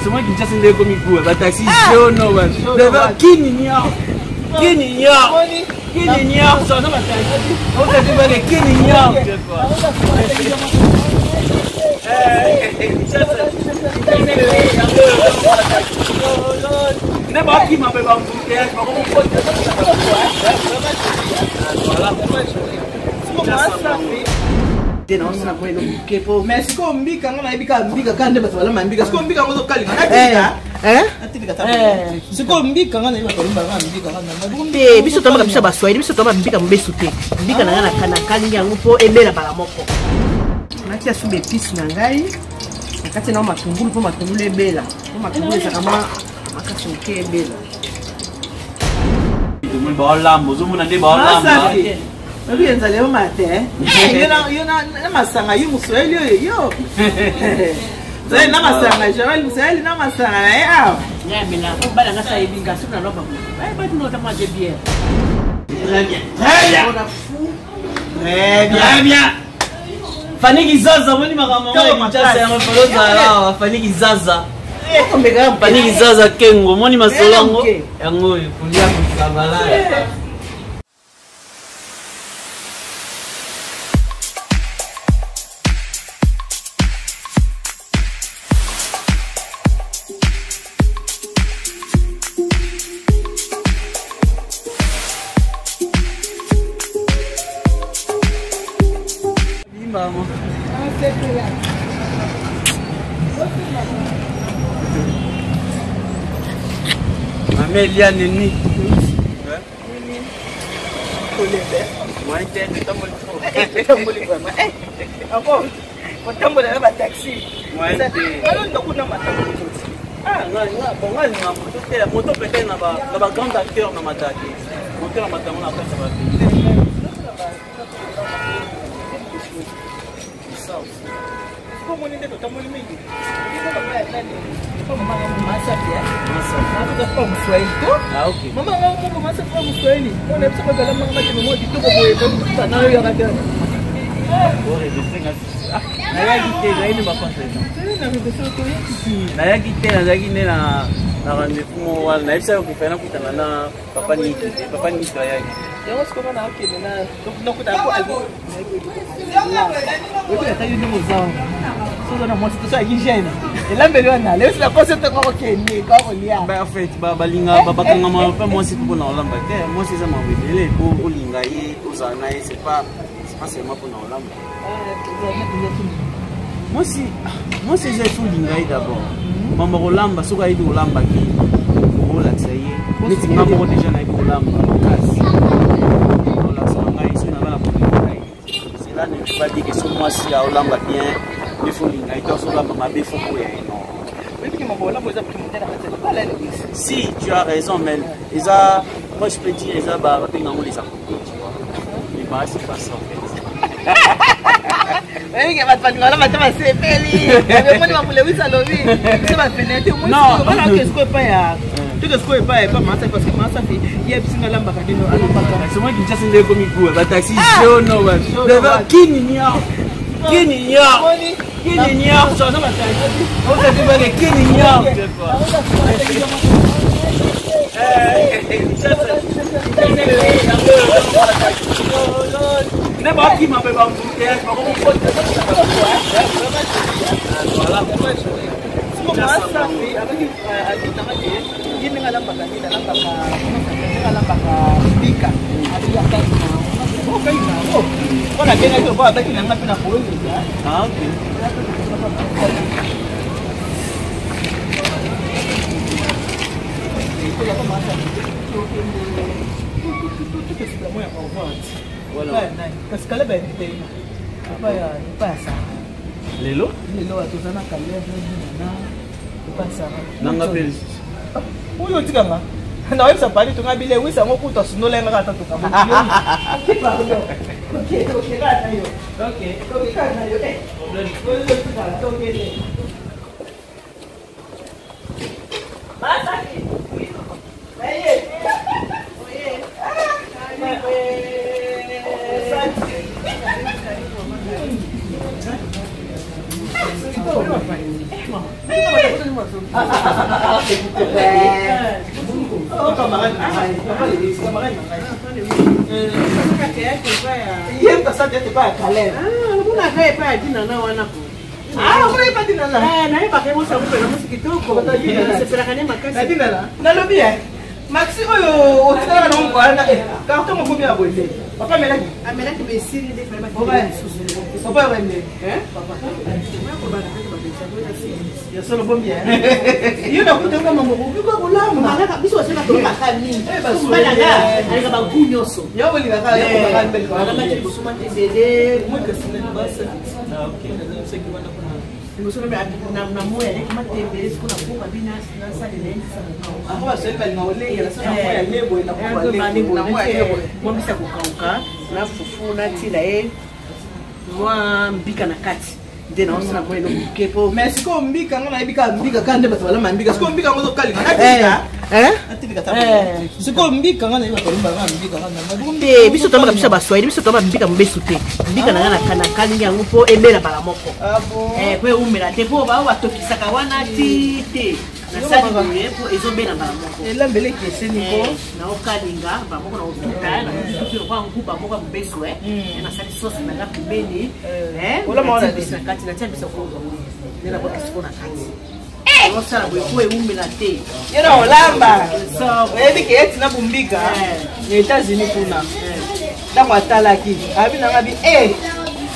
Somo Kinshasa nde ekomi goût, ba taxi jaune ba. Kini Kini Kini nyonso aza bataki kini nyonso nde bakima mpe bambuteyage bakomokota. Te naosala mwa eloko moke po. Mais sikoyo mbika, nga nayebi kaka mbika kaka nde bato balamba mbika. Sikoyo mbika yango ozokalinga natika natika. Sikoyo mbika, nga nayebi bato balambaka mbika. Te, biso toyambaka, biso ya Baswahili, biso toyamba mbika mobesu te. Mbika na ngai nakalingi yango mpo ebela mbala moko. Natia su baépices na ngai na kati na matungulu mpo matungulu ebela, mpo matungulu ezalaka mwa makasi moke, ebela. Baolamba, ozomona nde baolamba. Obi nzala yo mate yo na masanga, yo Moswahili oyo, yo zali na masanga, Joel Moswahili na masanga na ye awa. Bana nga sa yebi nga soki naloba bati notama de bière. Très bien, très bien. Mpona fu. Très bien. Très bien. Fani Kizaza, omoni makambo yango ya Kinshasa, yango falo ozala awa. Fani Kizaza, Fani Kizaza Kengo, omoni masolo yango, yango oyo kolia kosabala. Mama. Mama Eliane ni. Otamboli vraiment encore, kotambola na bataxi kuna matambo. Bongo alinga moto te, moto peut-être na bagrand acteur na mataki moto na matango na kati ya bato. Komoni nde totamboli mingi. Moswahili to mama nga moko masafi moswahili mpona biso kozala manga mateme mo kitoko boye nayo yaka te. Nayaki te, ezalaki nde bacontre. Nayaki te, nazalaki nde na rendez-vous moko wana. Nayebisaki okefai nakutana na papa Niki te, papa Niki ayaki. Yango sikoyo naokende nakutana po oyebi ata yo ndenge oza wana, soza na mwasi toso ayaki jeune elambeli wana lelo sila koso te kokokende kakolia. En fait, balinga bakangama mpe mwasi mpo mpona kolamba te. Mwasi eza mambo ebele po olinga ye, ozala na ye. C'est pas seulement mpona kolamba. Mwasi, mwasi eza ifo olinga ye d'abord. Mambo kolamba, soki ayebi kolamba te, olakisa ye. Neti nga moko déjà nayebi kolamba makasi, olakisa ngai soki naza na kolinga ye. Cela ne veut pas dire que so mwasi aolamba bien nde fo olinga ye, to azolamba mabe fo koya ye, non. Si tu as raison, mais eza, moi je peux dire, eza babenga yango les à côté, tu vois, mais bah c'est pas ça en fait. Oyebike bato balingaka bata basepeli omoni bamulewisi alobi se bafene te. Omonake sikoyo epai ya toke sikoyo epai epa Masafi, parce que Masafi ye bisinga alambaka ndeno alambaka. Somo Kinshasa nde ekomi goût, bataxi jaune, kini nyonso, kini nyonso, kini nyonso aza bataki kini nyonso. Nde bakima mpe bambuteyage bakomokota. Masafi abitanga te, ye ndenge alambaka nini, alambaka ndenge alambaka mbika okai nango mpona abengaki lokola abaki nanga mpe na koyeza. Ah, ok. Kasi kala bainvite ye epai ya Sara. Lelo? Lelo toza na Kaleb na epai Sara. Nanga mpe lisusu. Oyo otikanga nawebisa pali tonga bile wisa yango kutu asundola ye ngaka ata tokambo. Pardon, okeka na yo, okeka na yo, oyo otikala tokende. Masaki naye. Ye kasa tete pa ya Caleb. Namonaka epai ya dinana wana ko. Ah, omona epa dinana. Nayebaka ye mwasi yango mpena mwasi kitoko. Nasepelaka ne makasi. Dinana. Nalobi ye. Maxi oyo otikalaka na ngo wana carton mokomi ya boye te. Papa amelaki. Amelaki mais esili nde fallait bakende lisusu. Papa ya bande. Hein? Papa. Ya solo bombi eh. Yo nakuta nga mambo okoki kolamba. Malaka biso basala tolobaka mingi. Mobali nga aleka bagu nyonso. Yo bolingaka yo kolobaka mbeli. Alambaki liboso matembele. Moi kasi na libasa. Ah, ok. Liboso na moi aleki matembele siko na koka bina nasalela ye ndisa kokauka. Ako basali balinga olengela so na moi ya lebo na moi ya lebo. Mwa mbisi ya kokauka na fufu natila ye mwa mbika na kati nde naosala mwa eloko moke po mais sikoyo mbika nga nayebi kaka mbika kaka nde bato balamba mbika sikoyo mbika yango ozokalinga natilika natilika ta sikoyo mbika nga nayebi bato balamba mbika nga te biso toyambaka biso ya baswahili biso toyamba mbika mobesu te mbika na nga nakalingi yango mpo ebela mbala moko po eumela te mpo bao batokisaka wana ti te nasali boye mpo ezobela mbala moko elambeli ekeseni ko naokalinga mbala moko naotuta natuti lokola nguba moko ya mobesu nasali sauce na nga pembeni na kati natia bisa nde nabwaki siko na kati osala boye po ewumela te ye na olamba oyebi ke eti na bombika na États-Unis kuna ntango atalaki abi nanga bi e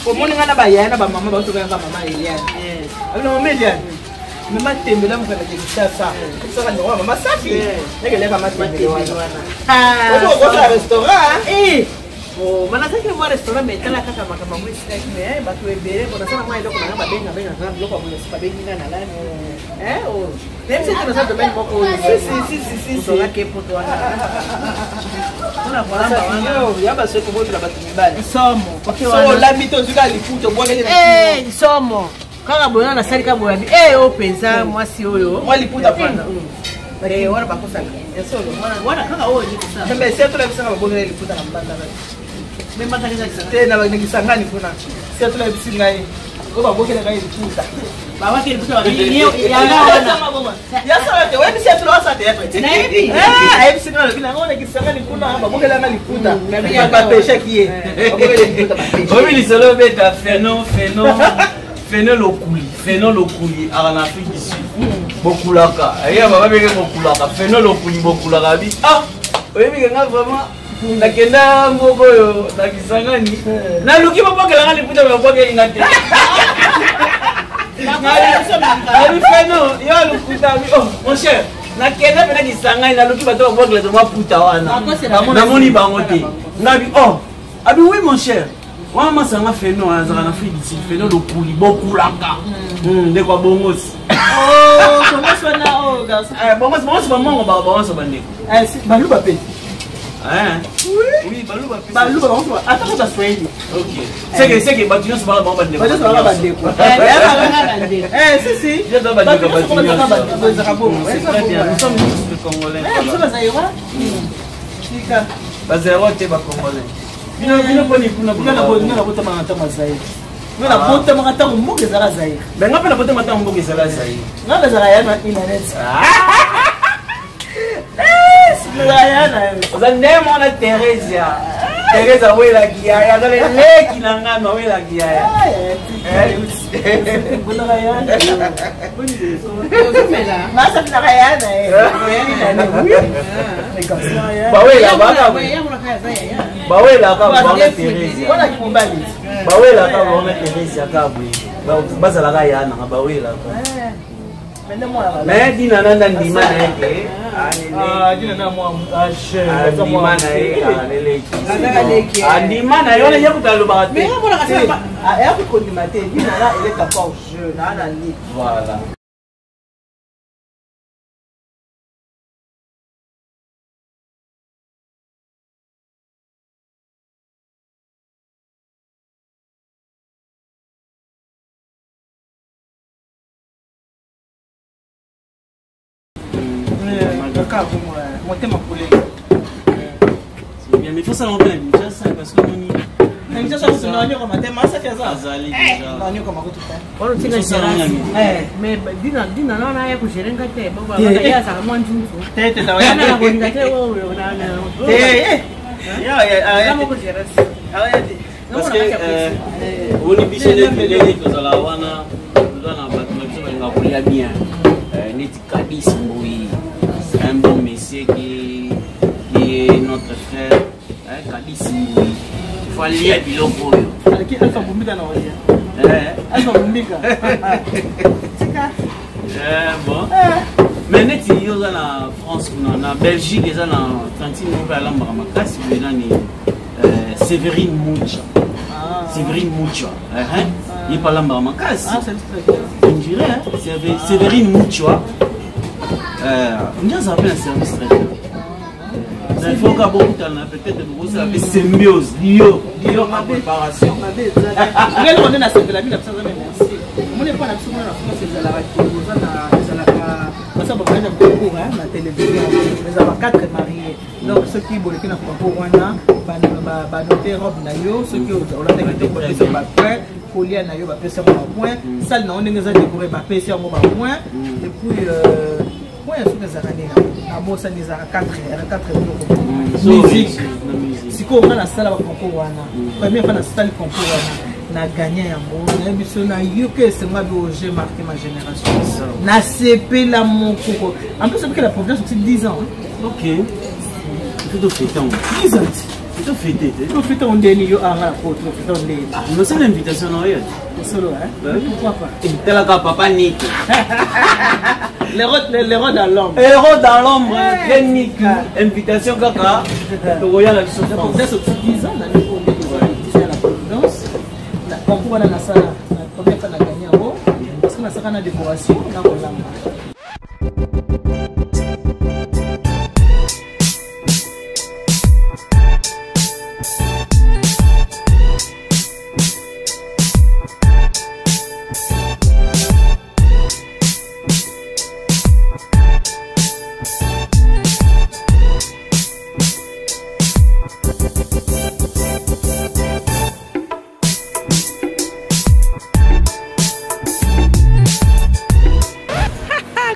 omoni ngai na bayaya na bamama bautokayanga mama Eliane abi na mama Eliane mama tembela mokanda ke Kinshasa saka ndeko mama Safi nekeleka matembele wana okosala restaurant. Manazaki mwa restaurant mais tala kaka makambo yango esilaki mais bato ebele bo nasala mwa eloko nanga babengabengaka biloko ya boye babengi nga na lani nayebi se te naza domaine moko oyoozalaki poto wana mpona kolamba wana ya basoki kobotela bato mibale somo so olambi te ozwi kaka liputa obwakeli somo kaka boye wana nasali kaka boye abi e oyo mpenza mwasi oyo mwa liputa panda wana bakosaka wana kaka oyo mais se tolabisaka babongela liputa na mbanda te na Kisangani kuna se tolabisi ngai oyo babokela ngai liputa yasala te oyebisi ya tolo asala théâtre te ayebisi ngai alobi nango na Kisangani kuna babokelanga liputa bapeshaki ye. Oyebi lisolo obeta feno feno feno lokuli feno lokuli aka na Afrique du Sud bokulaka aye bababeke bokulaka feno lokuli bokulaka bi ah oyebi ke nga vraiment nakenda moko oyo na Kisangani naluki babokelanga liputa babokeli nga te abi feno yo alukuta abi oh mon cher nakenda mpena Kisangani naluki bato babwakela to maputa wana namoni bango te ngabi oh abi oui mon cher wana masanga feno azalaka na Afrique du Sud feno lokuli bokulaka ndeko ya bongosi bongosi bongosi bamongo bangosi bandeko Baluba mpe. Oui, baluba mpe. Baluba bango atako Baswahili. Ok, seke seke bato nyonso bala bango bandeko. Bato nyonso bala bandeko. Si si. Bato nyonso bandeko ezaka bongo. C'est très bien, nous sommes tous des Congolais. Biso Bazaïrois tika. Bazaïrois te, Bacongolais. Bino bino mponi kuna? Nga nabotamaka ntango ya Zaire. Nga nabotamaka ntango mboka ezala Zaire. Me nga mpe nabotama ntango mboka ezala Zaire. Nga nazala ya na inanet. Oza nde mwana Theresia. Therese awelaki yaya, aza leleki na ngai ma awelaki yaya. Bawelaka bana Theresia, bawelaka bana Theresia kaka boye bazalaka ya nanga bawelaka mais dina nanda ndima na ye ke andima na ye aleleki andima na ye wana ye kuta alobaka te. Eyaki te dina na eleka encore jeune aa na leki. Voilà. Kaka motema pole. C'est bien, mais il faut ça rentrer na Kinshasa parce que moni Azali déjà. Wana otinga Tosala gérance. nini? Mais dina dina na wana ya kogere nga te bongo ye azalaka mwa nzunzu wana na kolinga te oyo na moko gérance. Parce que oni biso neti ndenge tozala wana, toza na bato na biso balingaka kolia bien. Neti Kadis Mbui, un bon monsieur qui est notre frère, hein, Kadis Mbui, il faut alia biloko oyo. Alpha Bumbika na olia. Alpha Bumbika. Bon, mais neti yo oza na France kuna, na Belgique, eza na tantine moko alambaka makasi boye, nani, Séverine Mucha. Séverine Mucha, ye mpe alambaka makasi. Ah, c'est très bien. On dirait, hein, Séverine Muchwa. Nde azala mpe na service traiteur. Il faut ka bokutana, peut-être bokosala mpe symbiose dio dio en préparation. Mabe eza te. Ngai eloko nde nasepela mingi na biso, Nzambe merci. Omoni, epa na biso kuna na France, ezalaka ke oza na, ezalaka basa bakoya na concours, hein, na télévision, ezala ba quatre mariés. Donc soki boleki na concours wana, banote robe na yo, soki olataki kitoko, bapesi yango bapoint, kolia na yo, bapesi yango bapoint, salle na yo ndenge eza décoré, bapesi yango bapoint. Et puis point soki ezalaka nini, nabosani, ezalaka 4 biloko, musique. Na musique. Sikoyo nga nasala baconcours wana, première fois nasali concours wana, na gagné yango. Nayebi so nayoki esengo abi oyo, j'ai marqué ma génération, nasepela mokoko. En plus obiki la providence aussi 10 ans. Ok, il faut tofete yango. 10 ans. Il faut tofete te. Tofete ngo ndeni? Yo anga na po tofete ngo ndeni? Nosala invitation na oyo. Solo, hein? Pourquoi pas? Talaka papa Nick. Les rois dans l'ombre. Héros dans l'ombre, bien Nick, invitation kaka, tokoya na biso. La providence aussi 10 ans, na ndeko ndenge ezali 10 ans, la providence na concours wana nasala na première fois, na gagné yango parce que nasalaka na décoration na kolamba.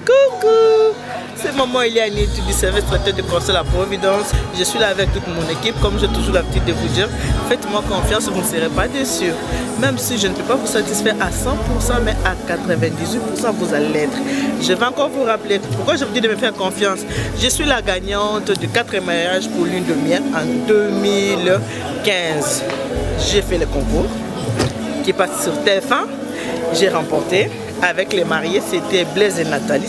Coucou, c'est maman Eliane du service traiteur de conseil La Providence. Je suis là avec toute mon équipe, comme j'ai toujours l'habitude de vous dire. Faites-moi confiance, vous ne serez pas déçus. Même si je ne peux pas vous satisfaire à 100%, mais à 98%, vous allez l'être. Je vais encore vous rappeler pourquoi je vous dis de me faire confiance. Je suis la gagnante de 4 mariages pour lune de miel en 2015. J'ai fait le concours qui passe sur TF1. J'ai remporté avec les mariés, c'était Blaise et Nathalie.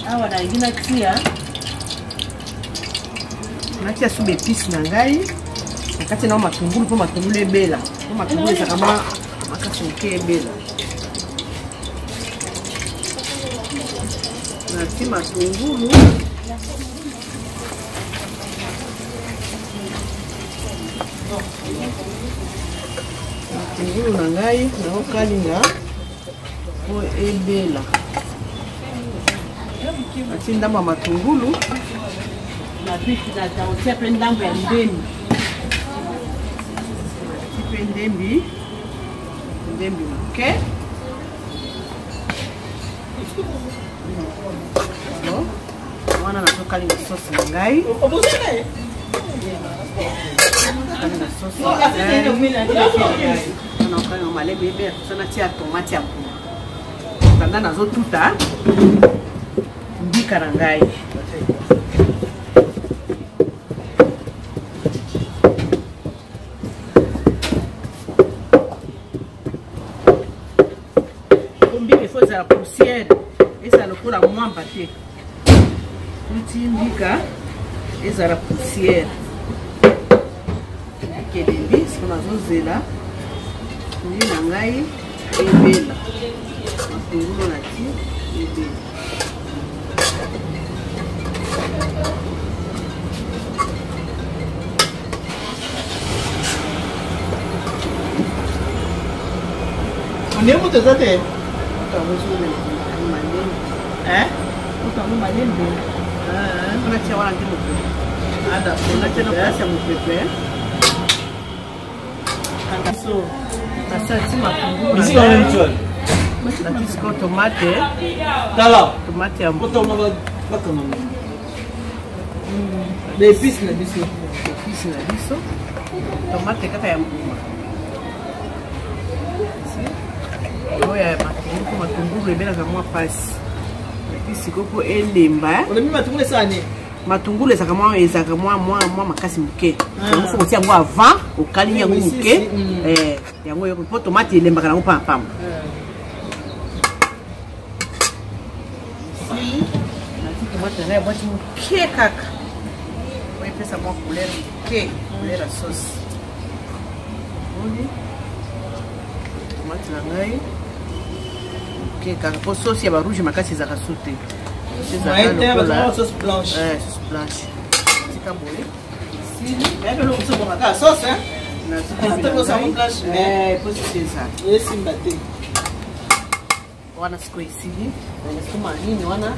Awa nalingi natia su baépices na ngai. Kati na matungulu mpo matungulu ebela, mpo matungulu ezalaka mwa makasi moke ebela. Nati matungulu. Matungulu na ngai naokalinga mpo ebela. Nati ndambo ya matungulu. Natia mpe ndambo ya ndembi. Nati mpe ndembi. Ndembi moke. Wana nazokalinga sauce na ngai. Kalinga sauce na ngai. Nazokalinga malembe ebe natia tomate ya mbuma. Tanda nazotuta mbika na ngai. Mbika ifo ezala poussière, ezala lokola mwamba te. Tuti mbika ezala poussière. Ekelembi, siko nazozela ndi na ngai ebela. Matungulu na ti ebela. Onye moto eza te? Hein? Natia wana nde mopepe. Natia na place ya mopepe. So, nasali matungulu. Misika wana mtu. Nati sikoyo tomate. Tala. Tomate ya Kota wana bakanga. Ba épices na biso. Épices na biso. Tomate kaka ya mbuma. Oyo ya matungulu mpo matungulu ebelaka mwa pasi. Nati sikoyo mpo elemba. Olobi matungulu esala nini? Matungulu ezalaka mwa ezalaka mwa mwa mwa makasi moke. Yango faut kotia yango avant, okalingi yango moke. Yango yoko mpo tomate elembaka nango pamba pamba. Nati tomate na ngai ya bwati moke kaka. Oyo epesa mwa couleur moke, couleur ya sauce. Omoni? Tomate na ngai moke kaka mpo sauce ya ba rouge makasi ezalaka su te. Sauce blanche. Sauce blanche. Tika boye. Sili. Sauce, hein? Po sauce ezala. Esimba te. Wana sikoyo esili. Nasoma nini wana?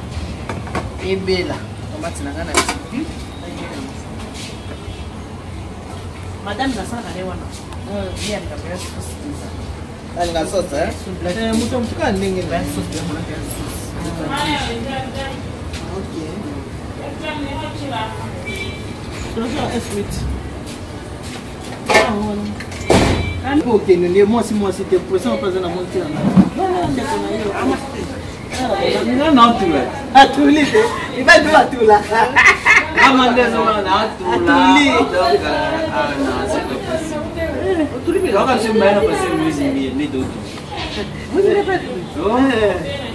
Ebela. Tomate na ngai na esili. Madame nasalaka nde wana. Ye alingaka ya sauce eza. Alinga sauce, hein? Moto motuka ndenge na sauce ya monaka ya sauce. Ok. Tozwa S8. Okende nde mwasi mwasi te posa mpe aza na mwasi na ndeko na yo. Nga na atula. Atuli te. Mibali mpe batulaka. Nga mandezo wana na atula. Atuli. Donc, ah non, c'est pas possible. Waka biso mibali na pase mwezi mbili nde toto.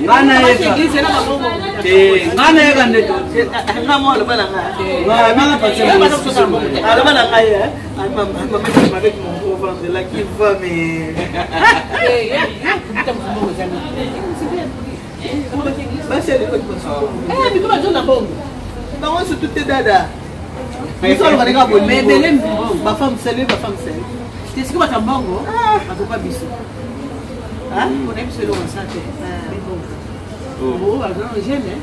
Nga nayeka. Te, nga nayeka nde toto. Nga mwa aloba na nga. Nga na pase mwezi biso mibali. Aloba na ngai, hein. Maman, avec mon gros ventre là qui va, mais. Bango surtout te dada. Biso alobaka ndenge ya bolingo. Ba femme seule, ba femme seule. Te sikoyo bato ya mbongo bakoka biso. Mpona biso eloko nsa te. Bo baza na jeune.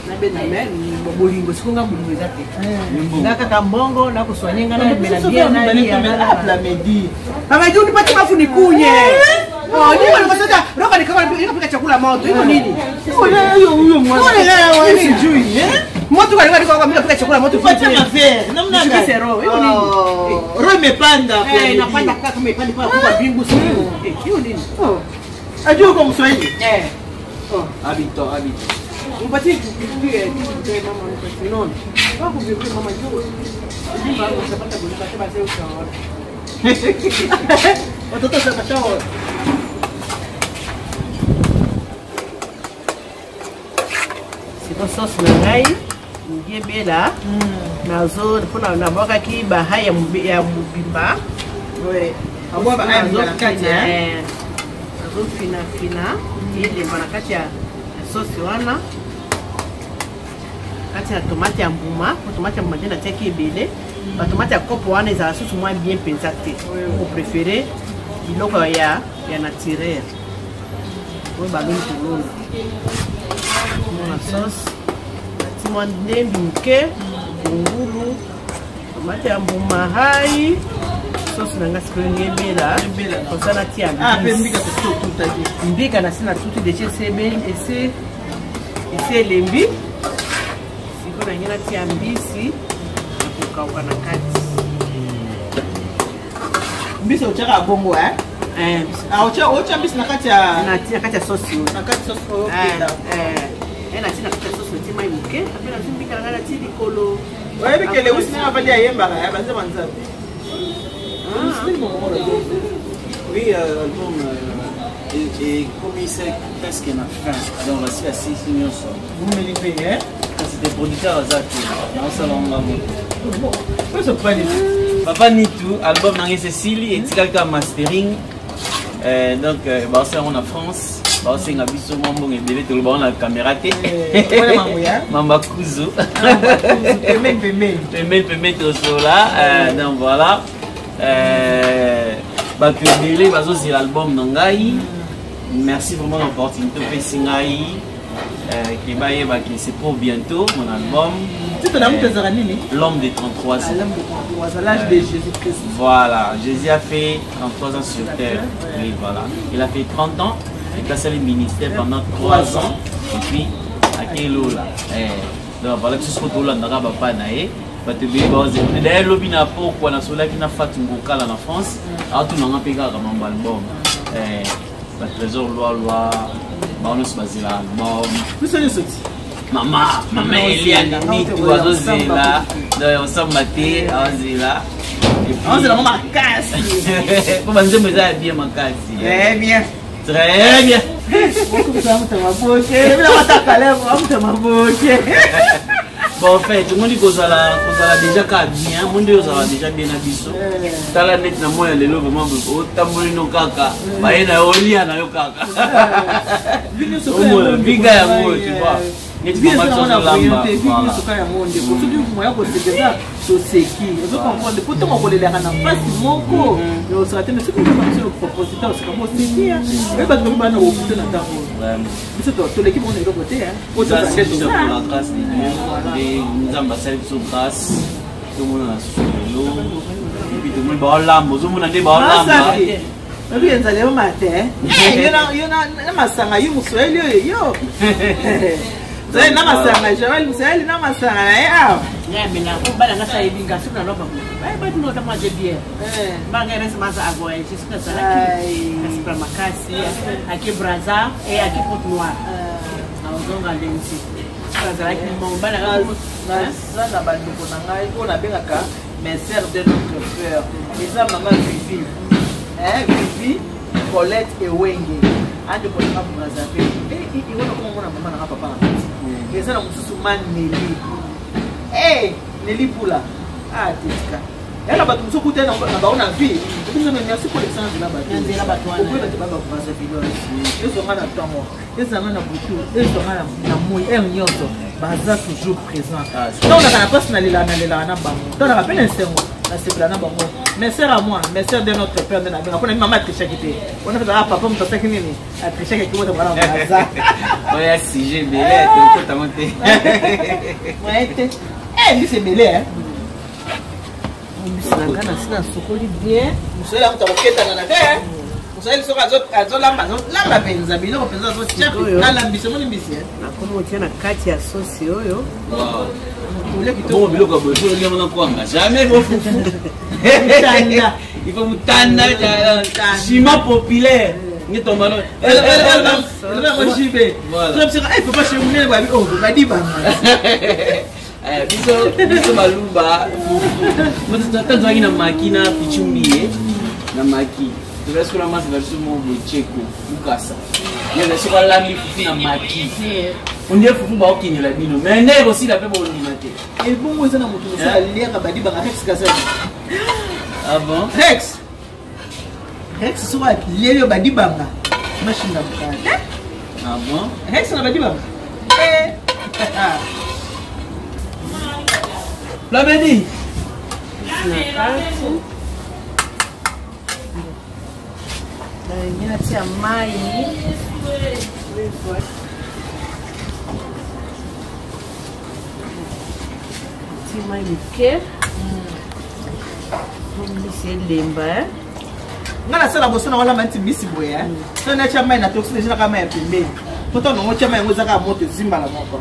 Nabenda me bolingo sikoyo nga bolingo eza te. Nga kaka mbongo nakosoigne nga namela bien nalia. Plamedi. Plamedi unipatie mafu nikunye. Oh, nini walipasata roka nikama nikapika chakula moto. Iko nini? Huyo huyo mwana. Sijui, eh? Moto kwa nini kwa mimi chakula moto. Tupatie mafere. Namna gani? Nishukishe roho. Iko nini? Roho imepanda. Eh, inapanda kaka kama ipande kwa kwa bingu sio. Eh, hiyo nini? Oh. Ajua uko Mswahili? Eh. Oh. Habito, habito. Nipatie kitu mama nipatie. Unaona? Wako vipi mama njoo. Mama utapata kulipa tena sasa utaona. Watoto zapata. Siko sauce na ngai. Elingi ebela nazo mpona nabwakaki bahai ya mobimba. Nazofinafina elemba na kati ya sosi wana, kati ya tomate ya mbuma, po tomate ya mbuma nde natiaki ebele. Batomate ya kopo wana ezala susu mwa bien mpenza te, kopréféré biloko ya naturel oyo baloni kolona. Mona sauce nati mwa ndembi moke, ngulu, tomate ya mbuma, hai sauce na nga sikoyo ngebela kosa natia mbika na si natuti deja ese esi elembi. Sikoyo nange natia mbisi akokauka na kati. Mbisi otiaka bongo, eh? Otya mbisi na kati ya natia kati ya sauce oyo. Na kati sauce oyo. Natie na kati ya sauce, natie mai moke, ape nazwi mbika na ngai, natie likolo. Oyebi ke Lewis ndenge avandi ayembaka ya banzembo ya Nzambe. Oui, album ekomi presque na fin, donc basi asisi nyonso. Bomeli mpe. Kasi te, producteur aza te, naosala ngo moto. Papa Nitu, album nange esesili, etikali kaka mastering. Donc baosala yango na France, baosenga biso mwa mbongo ebele, toloba ngo na caméra te. Mamba kuzu pembeni pembeni. Pembeni pembeni tosola. Donc voilà, bato ebele bazozela album na ngai. Merci vraiment na opportunité opesi ngai ke bayeba ke c'est pour bientôt mon album. Titre na moto ezalaka nini? L'homme de 33 ans. L'homme de 33 ans, l'âge de Jésus Christ. Voilà, Jésus a fait 33 ans sur terre. Oui, voilà, il a fait 30 ans et asali ministère pendant 3 ans et puis akelola. Donc voilà, biso soko tolandaka bapa na ye. Bato ebele baozela. D'ailleurs lobi na pokwa nasolaki na Fatu Ngokala na France, atunanga mpe kaka mambo album. Batrésor Lwalwa, bango nyonso bazela album. Biso nyonso ti. Mama Eliane Nitu azozela, donc osamba te, azozela. Azozela mo makasi. Po banzembo eza ya bien makasi. Très bien. Très bien. Bon, en fait, omoni kozala déjà ka bien, mo nde ozala déjà bien na biso. Tala neti na moi ya lelo, vraiment otamboli no kaka, baye na yo, olia na yo kaka, omona vika yango, tu vois, neti mama biso azolamba. Soka yango ndeko, soki moya koseka eza, toseki, ozocomprendre, po ntongo kolelaka na mpasi moko osaka te. Mais soki ozaka biso proposita, oseka mo, oseki. Oye bato babi bana kokuta na ntango, biso toleki bango na eloko te. Pour la grâce de Dieu nde Nzambe asali biso grâce, tomona na susu lelo, et puis tomoni baolamba, ozomona nde baolamba. Obi ezali yo mate, yo na masanga, yo moswahili oyo, yo zali na masanga, Joel moswahili na masanga na ye awa. Bana nga sa yebi nga soki naloba batinota mwa je biere banga rese maza avoyage, soki azalaki asipela makasi, ake Braza e ake Pointe Noire, azonga lenzi azalaki bana. Naza na bandeko na ngai oyo nabengaka mes sœurs de notre peur. Eza mama Vivi, Vivi Colette Ewenge, andeko nanga Brazzaville iwana komomona mama nanga, papa na kati. Eza na mosusu ma Neli, Neli Pula atetika ya na bato mosusu kuta na bango na vie. Merci pour l'excellence de la bato okoyi bato ba Brazzaville, ezwanga na ntongo, ezanga na butu, ezwanga na moi, heure nyonso baza toujours présent. Ntango naka na mpasi, nalelaka, nalelaka na bango. Ntango naka mpe na esengo, nasepela na bango. Mes sœurs à moi, mes sœurs de notre père nde nabenga mpona mama atrichaki te. Wana mpe papa moto asaki nini, atrichaki akimota mwana baza. Oya sujet ebele, tokotango te. Moye te, mbisi ebele. Mbisi na nga nasi nasokoli bien. Moswahili amuta koketana na te. Moswahili soki azolamba, azolamba mpenza biloko mpenza, azotia alambisi. Omoni mbisi. Nakomi kotia na kati ya sosi oyo. Bongo biloko ya boye faut oliango na kwanga, jamais bo fufu. Il faut mutanda, ciment populaire nge tombano. Jibe papa chez munene babi oh badibanga. Biso baluba tazwaki na maki na pichumbi ye na maki, tozali soki na masi na biso mo bocheko bukasa ye, soki alambi fufu na maki. Ondire fufu baokinela bino mais nde ekosila mpe bondima te. Ebongo eza na moto mosusu aliaka badibanga Rex Kazadi. Ah bon? Rex. Rex soki alieli yo badibanga mashinga mokala. Ah bon? Rex na badibanga. Eh. Plamedi. Nalingi natia mai. Ti mai moke. Mbisi elemba. Nga nasala boso na walamba nti mbisi boye so natya mai na toxi deja naka mai ya pembeni po ntango nango tya mai yango ezaka moto ezimbala moko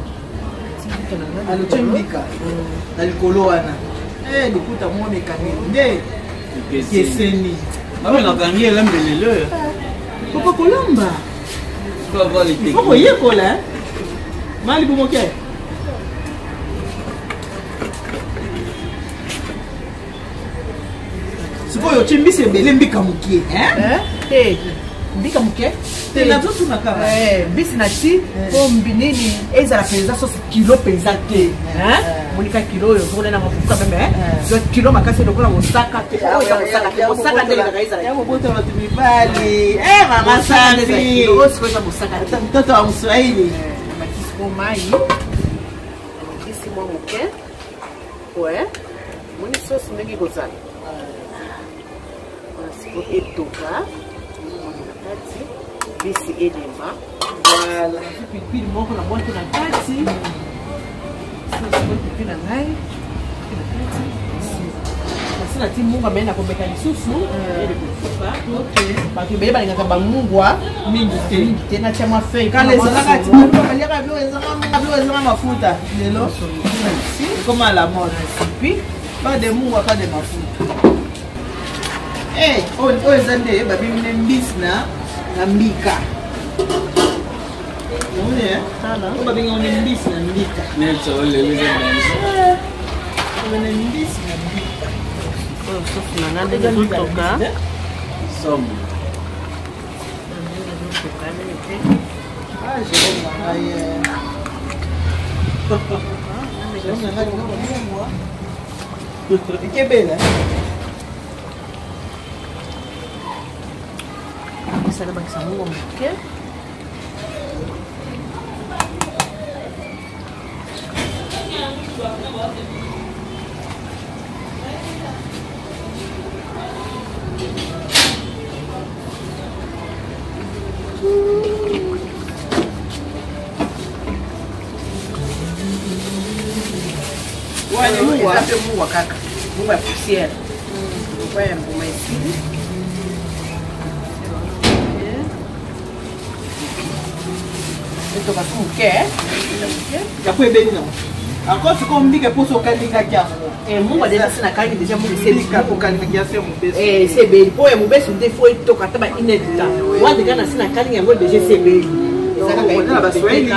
alotye mbika na likolo wana liputa moko mekangeli nde ekeseni. Nakangi elambelelo. Papa kolamba faut koyekola mali bomoke. Sikoyo otye mbisi ebele, mbika moke? Te, mbika moke. Te, nazotuna kaka. Mbisi na ti po nini ezala mpenza sosi kilo mpenza te. Monika kilo oyo ozokolia na mafuka meme zo kilo makasi lokola mosaka te. Oyo eza mosaka te, mosaka nde elingaka ezala. Mobota bato mibali, mama Safi. Oyo sikoyo eza mosaka te. Mtoto wa Mswahili. Namatisi po mai, namatisi mwa moke. We moni sosi ndenge ekozala siko etoka na kati, mbisi elemba. Voilà. Pilipili moko na bwaki na kati, pilipili na ngai na kati. Nasi nati mungwa, me nakomeka lisusu elekusuka. Bato ebele balingaka bamungwa mingi te. Mingi te, natia mwa feuille. Kala ezalaka ti baliaka biloko ezanga mafuta, lelo ekoma la mode. Puis pas de mungwa, pas de mafuta. Oyo eza nde babimi nde mbisi na mbika. Oyo babengi yango nde mbisi na mbika. Oyo mbisi na mbika. Oyo sosi na nga ndenge ezotoka. Somo. Ndenge ezotoka ndenge te. Ah, Jérôme na ngai, Jérôme na ngai linga mungwa ekebela. Esala bakisa mungwa moke. Mungwa. Eza mpe mungwa kaka, mungwa ya poussière lokwa ya mbuma esili. Etoka su moke, moke. Yapo ebeli nango encore sikoyo mbika eposo okalingaki yango. Mungwa deja se nakangi deja mungu. Mbika okalingaki ya se mobesu. Ese ebeli mpo ya mobesu nde fo etoka ata ba une heure du temps. Wana deja na se nakangi yango deja ese ebeli. Eza kaka Eza na Baswahili.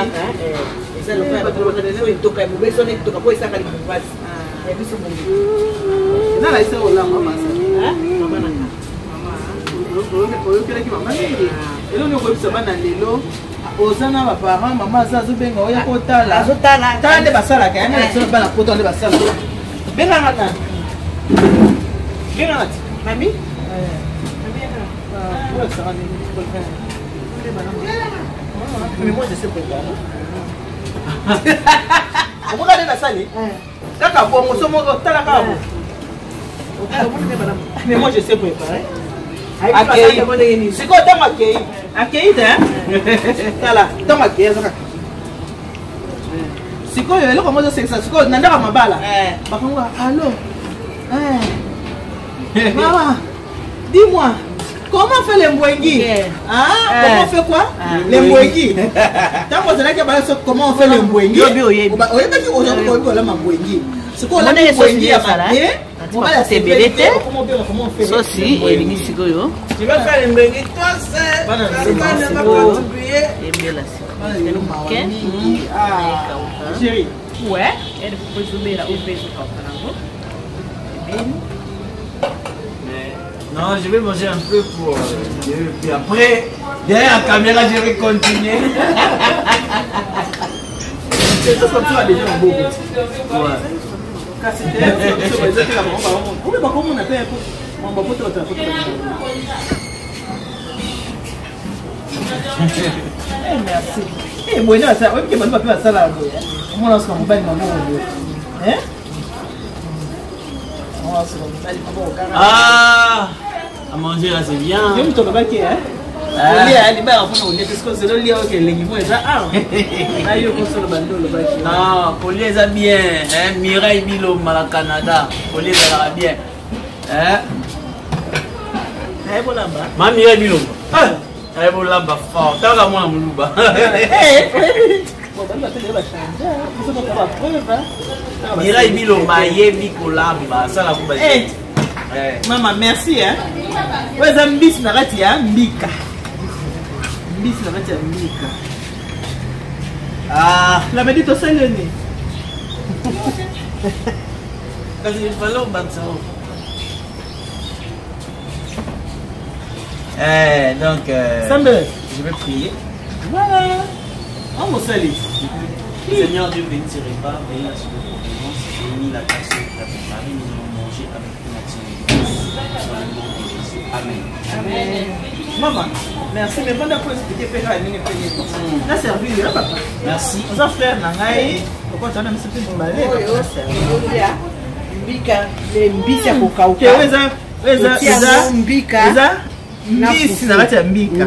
Eza lokola fo etoka ya mobesu wana etoka mpo esaka libumbasi ya biso bongo. Nala ese olamba masa. Mama na nga. Oyokelaki mama mingi. Eloko nini okoyebisa bana lelo? Oza na baparent, mama aza azobenga oya kotala. Azotala. Tala nde basalaka yango na biso bana poto nde basalaka. Benganga nani? Benganga ti. Mami. Olakisaka ndenge. Mais moi je sais préparer. Okoka nde nasali kaka bongo so moko tala kaka bo. Mais moi je sais préparer. Akei sikoyo, ntango akei, akei te. Tala, ntango akei azaka sikoyo eloko yango ezosekisa sikoyo na ndako ya mabala. Bakango allo, mama, dis-moi comment fait le mbwengi? Ah, comment on fait quoi le mbwengi? Ntango ozalaki bala so, comment on fait le mbwengi? Oyebaki ozalaki koyebi olama mbwengi. Sikoyo olami mbwengi ya mabe, mobali asepeli te. Sosi elingi sikoyo. Tu vas faire le mbwengi toi seul. Personne ne va contribuer. Ebela sikoyo moke. Chérie. Ouais, ere po ezobela oyo mpe ezokauka nango ebeli. Non, je vais manger un peu pour. Puis après, derrière la caméra, je vais continuer. Kasi te, ezoteka bango bango. Obe bakomona pe mambo poto bato ya poto. Eh, merci. Eh, boye nde basala, oyebi ke bato bape basalaka boye. Omona osuka mobali maboko boye. Eh? Omona osuka mobali maboko kaka. Ah, à manger là c'est bien. Yo moto olobaki, hein? Olia libaya mpona kolia te, sikoyo zelo lia oke elengi mo eza awa. Na yo kosoloba nde olobaki. Ah, kolia eza bien, hein? Mireille Bilomba na Canada, kolia ezalaka bien. Hein? Naye bolamba. Ma Mireille Bilomba. Ah, naye bolamba fort. Talaka mwana moluba. Bon, bano bato ba change, biso toka ba preuve. Mireille Bilomba ayebi kolamba, asala ko ba. Eh. Mama, merci hein. Oyo eza mbisi na kati ya mbika. Mbisi na kati ya mbika. Ah, La medi tosali yo nini? kasi il fallait obakisa oyo. Eh, donc Sambe. je vais prier. Voilà. On mosali. Seigneur Dieu, bénis ce repas, veille à sur notre providence, bénis la personne qui l'a préparé, nous allons manger avec une action de grâce. Dans le nom de Jésus. Amen. Amen. Mama, merci. Mais banda ko expliquer pe kaka ndenge pe nini. Na servi yo papa. Merci. Oza frère na ngai. Okota na miso pe mibale. Oyo olia mbika le mbisi ya kokauka. Te eza eza eza mbika. Eza mbisi na kati ya mbika.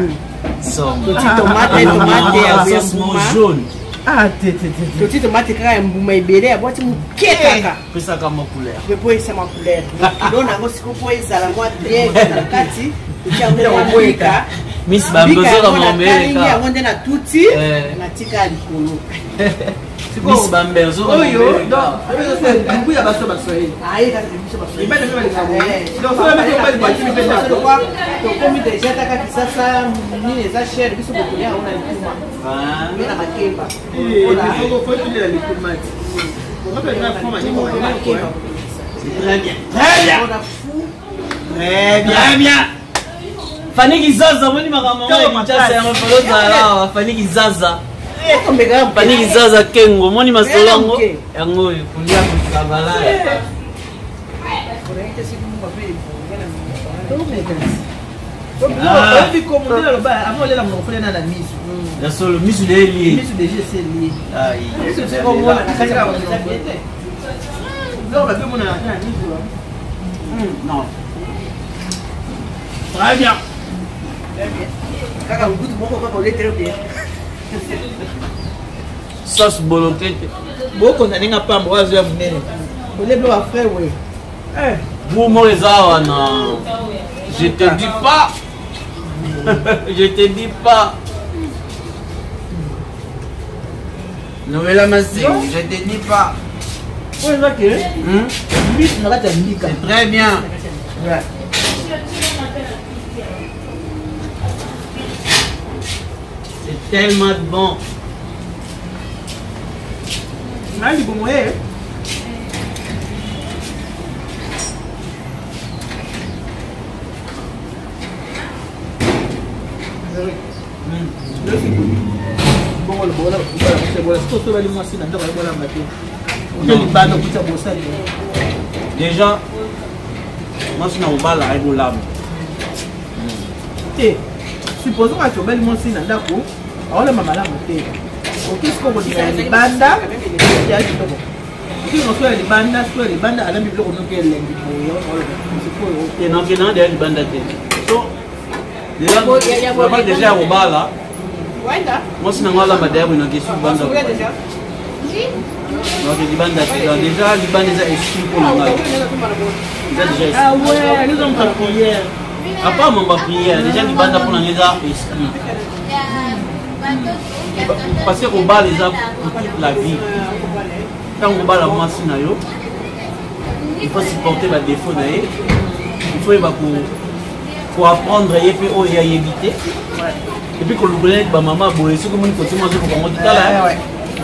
Toti tomate tomate ya sauce mbuma. jaune. Ah te te te. Toti tomate kaka ya mbuma ebele ya bwati moke kaka. Pesaka mwa couleur. Mpe po esama couleur. Kilo na yango sikoyo po ezala mwa bien na kati. Totia yango mwa mbika. Miss Bambozoka Mbika mambele yango nde na tuti natika ya likolo. Miss Bamberzo oyo donc mbu ya baso baswahili. Aye kaka biso baswahili. Ibada mpe balingaka boye. Donc soki mpe mobali bwatimi mpe ndako. Tokomi deja taka Kisasa nini eza cher biso bokolia yango na likuma. Mpe na makemba. Faut tulela likuma ti. Très bien. Très bien. Très bien. Très bien. Fanny Kizaza, moni makambo yango ya Kinshasa yango falo zala awa Fanny Kizaza. Fanny Kizaza Kengo, moni masolo yango yango oyo kolia kotrabalaya. Oyebi komo nde naloba avant olela monoko fo lela na miso. Ya solo misu de elie. Miso deja esi elie. Ai. Miso omona na kati ya monoko eza bien te. Biloko babe omona na kati ya miso. Non. Très bien. Kaka ngutu moko kaka oletele bien. Sauce bolokete. Bokonza ndenge apamba oyo azoya monene. Olie biloko ya frère we. Goût moko eza wana. Je te dis pas. Je te dis pas. Noëlla Massi, je te dis pas. Oyo eza ke mbisi na kati ya mbika. C'est très bien. Ouais. C'est tellement bon. Na libumu ye. Bongo lobola bola sikoyo soki obali mwasi na ndako ayebolamba te oke libanda okuti bosali. Déjà, mwasi na kobala ayebolamba te. Supposons kaka obali mwasi na ndako aolamba malamu te, oke sikoyo kolinga ya libanda ya kitoko, oke sikoyo ya libanda, sikoyo ya libanda alambi biloko noki elengi boye, sikoyo te nakendanga deya libanda te. So déjà déjà ya kobala mwasi nango alamba deya boye, nakesi libanda, donc libanda te. Donc déjà libanda eza esprit mpo na ngai, eza déjà esprit. Ah ouais, nous sommes en prière. À part mamba prière, déjà libanda mpo na ngai eza esprit, parce que kobala eza pour toute la vie. Ntango obala mwasi na yo, il faut supporter badéfaut na ye, il faut yeba koapprendre ye mpe oyo ye ayebi te, et puis kolukola neti bamama boye. Soki omoni kote mwa azokoka ngo, tala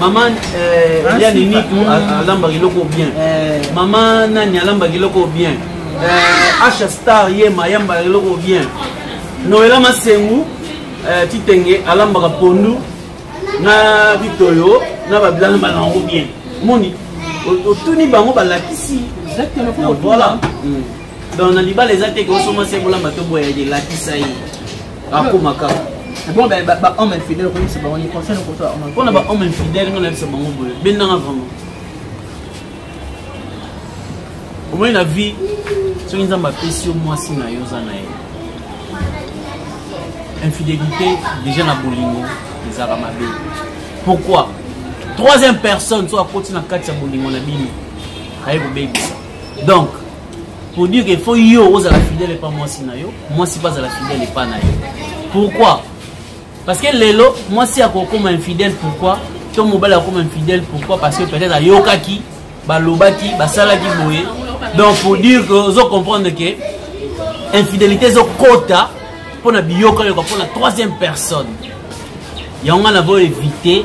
mama Eliane Nitu alambaka eloko bien, mama nani alambaka eloko bien, Asha Star yema ayambaka eloko bien, Noela Masengu Titenge alambaka pondu na bitoyo. Na babilanga bana yango bien. Moni otuni bango balakisi. Exactement. Voilà. Donc na libala eza te ke osoma se bolamba to boya elakisa ye. Akoma kaka. Bon ben ba homme infidèle koyebisa bango ni conseil noko to homme. Mpona ba homme infidèle nga nayebisa bango boye. Bendanga vraiment. Omoni na vie soki Nzambe apesi yo mwasi na yo oza na ye. Infidélité déjà na bolingo ezalaka mabe. Pourquoi? Troisième personne soki akoti na kati ya bolingo na bino aye kobebisa. Donc pour dire qu'il faut yo ozala fidèle epa mwasi na yo, mwasi mpe azala fidèle epa na yo. Pourquoi? Parce que lelo mwasi akokoma infidèle pourquoi? To mobali akokoma infidèle pourquoi? Parce que peut-être ayokaki, balobaki, basalaki boye. Donc pour dire que ozo comprendre que infidélité ezokota mpona biyokayoka mpona troisième personne. Yango nga nazo éviter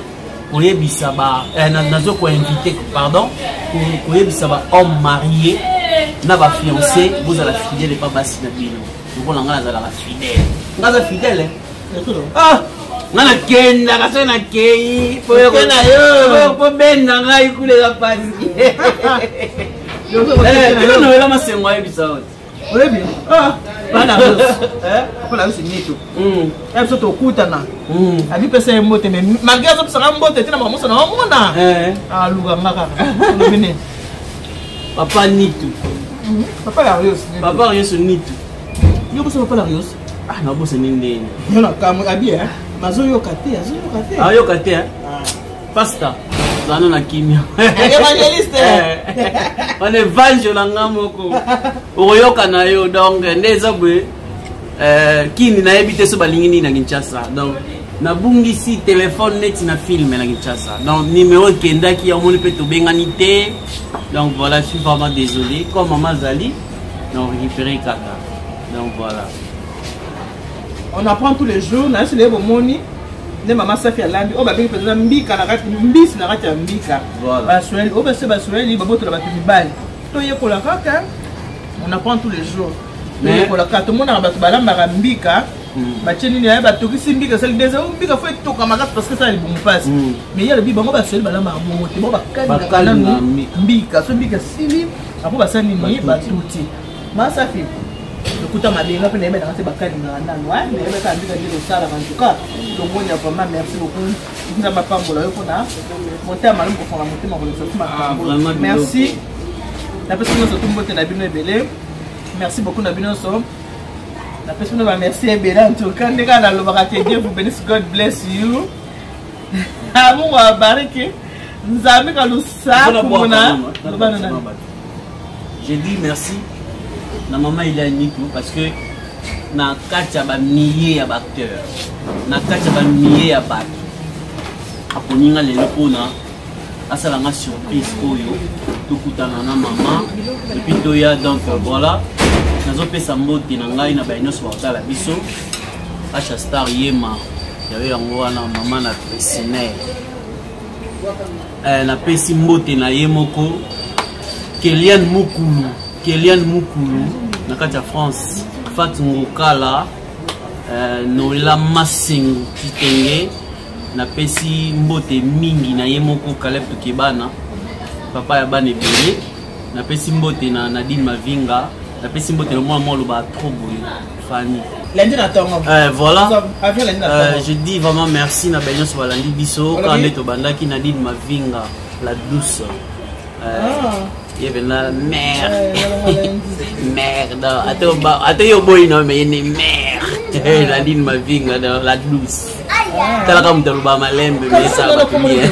koyebisa ba nazo koinvite pardon koyebisa ba homme marié na ba fiancé bozala fidèle epa basi na bino. Lokola nga nazalaka fidèle. Nga aza fidèle. Ah, nga nakendaka soki nakei po benda ngai kuna eza pasi. Noela Masengo ayebisa oyo. Oyebi? Ah, bana mpona biso neto. Ya biso tokutana. Abi pesa ye mbote mais malgré azopesaka mbote te na makambo na omona. Aluka nga kaka. Olobi nini? Papa Nitu. Papa Larios. Papa Larios Nitu. Yo bosa Papa Larios? Ah, nabosani ndeni. Yo na kamwe abi eh. Bazoyoka te, azoyoka te. Ayoka te eh. Pasteur, zana na kimia. Évangéliste. Wana évangile na nga moko. Okoyoka na yo donc nde eza boye. Kini nayebi te so balingi nini na Kinshasa. Donc nabungisi téléphone neti na film na Kinshasa. Donc numéro ekendaki ya omoni mpe tobengani te. Donc voilà, je suis vraiment désolé. Comme maman Zali, na récupéré kaka. Donc voilà. On apprend tous les jours, na sile bomoni nde mama Safi alambi oyo babengi mpenza mbika na kati, mbisi na kati ya mbika. Baswahili, oyo basi baswahili babotola bato mibali. Toyekola kaka, on apprend tous les jours. Toyekola kaka, tomonaka bato balambaka mbika, batie nini ya batokisi mbika esali deza, oyo mbika fo etoka makasi parce que esala libumu mpasi. Mais ye alobi bango baswahili balambaka bongo te, bango bakalingaka nanu mbika, so mbika esili, apo basali nini, batuti. Mama Safi, lokuta mabe nga mpe nayebelaka te bakalingaka nanu, nayebelaka mbika nde tosalaka. En tout cas, longonya vraiment, merci beaucoup. Nzambe apambola yo mpona motema malamu, kofonga motema kolekisa biso makambo. Merci. Napesi nyonso tu mbote na bino ebele. Merci beaucoup na bino nyonso. Napesi bino ba merci ebele. En tout cas, ndenge nalobaka que Dieu vous bénisse, God bless you. Mungu awabariki. Nzambe kalusaku mona. Loba na nani? Je dis merci na maman Elia Nitu parce que na kati ya ba milliers ya ba acteurs, na kati ya ba milliers ya bato, aponi nga lelo mpona asala nga surprise oyo tokutana na mama et puis toya. Donc voilà, nazopesa mbote na ngai na baye nyonso bakotala biso. Asha Star Yema yayo yango wana mama na Presinaire. Napesi mbote na ye moko Kelian Mukulu, Kelian Mukulu na kati ya France, Fat Ngokala, Noela Masengu Kitenge. Napesi mbote mingi na ye moko Caleb Tukebana, papa ya bana ebele. Napesi mbote na Nadine Mavinga, napesi mbote na mwana mwa aloba trop boye Fanny. Lundi na tongo. Voilà. Avion lundi na tongo. Je dis vraiment merci na baye nyonso balandi biso. Kaka nde tobandaki Nadine Mavinga, la douce. Ye mpenza mère. Mère, donc, ata yo boyi na mais ye ne mère. Nadine Mavinga, donc, la douce. Talaka moto aloba malembe, mais esala bato bien.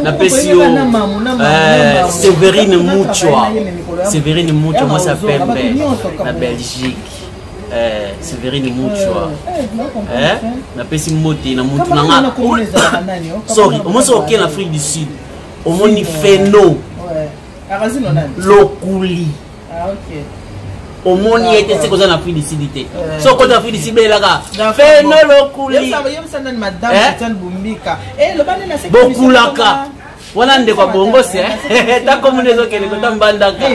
Napesi yo Séverine Muchwa, Séverine Muchwa, mwasi ya pembe na Belgique. Séverine Muchwa, napesi mbote na mutu na nga. Sorry, omoni soki okei na Afrique du Sud, omoni Feno Lokuli, omoni ete seke oza na Afrique du Sud te. Soki okoti Afrique du Sud, belaka Feno Lokuli, bokulaka wana ndeko ya bongo se ta komona ezokende kota mbandaka.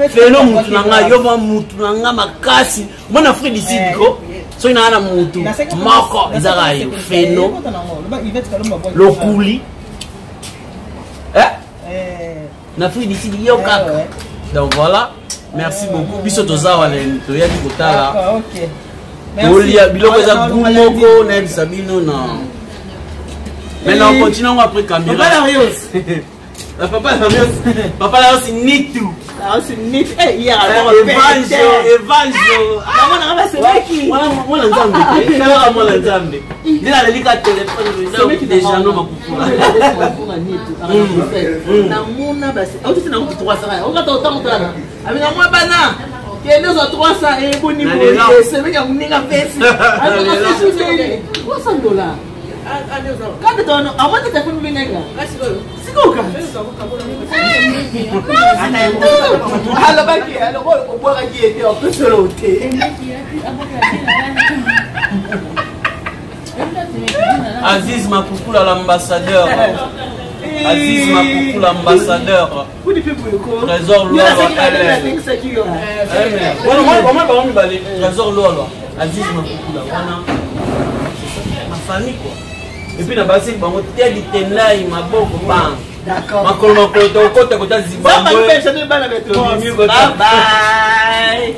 Feno mutu na nga, yo mwa mutu na nga makasi mona Afrique du Sud ko. Soki naa na mutu moko ezaka yo feno lokuli eh? Na Afrique du Sud yo kaka. Donc voilà, merci beaucoup. Biso toza wana toyaki kotala. Tolia biloko eza goût moko nayebisa bino na. Mais on continue yango après caméra. Papa Larios. Papa Larios, Papa Larios nitu. Larios nitu. Eh, hier Evanjo, Evanjo. Mwana nga basemeki. Mwana nzambe te. Kaka mwana nzambe. Nde naleli ka telefone déjà no makukula. Namona basi. Auti na kutu 300. Okata otango tala. Abina mwa bana. Kende ozwa 300 eboni boye. Semeki ya moninga pesi. Azwa 300 dollars. Kaka tono, amata telefone benga. Sikoka. Alobaki, alobaki obwakaki ye te, opesolo te. Aziz Makukula l'ambassadeur. Aziz Makukula ambassadeur. Trésor Lualwa LL. Wana bango mibale Trésor Lualwa, Aziz Makukula wana ma famille quoi. Et puis na basi bango Teddy Tendai maboko bang. D'accord. Makolo makolo tokota kota Zimbabwe. Bye bye.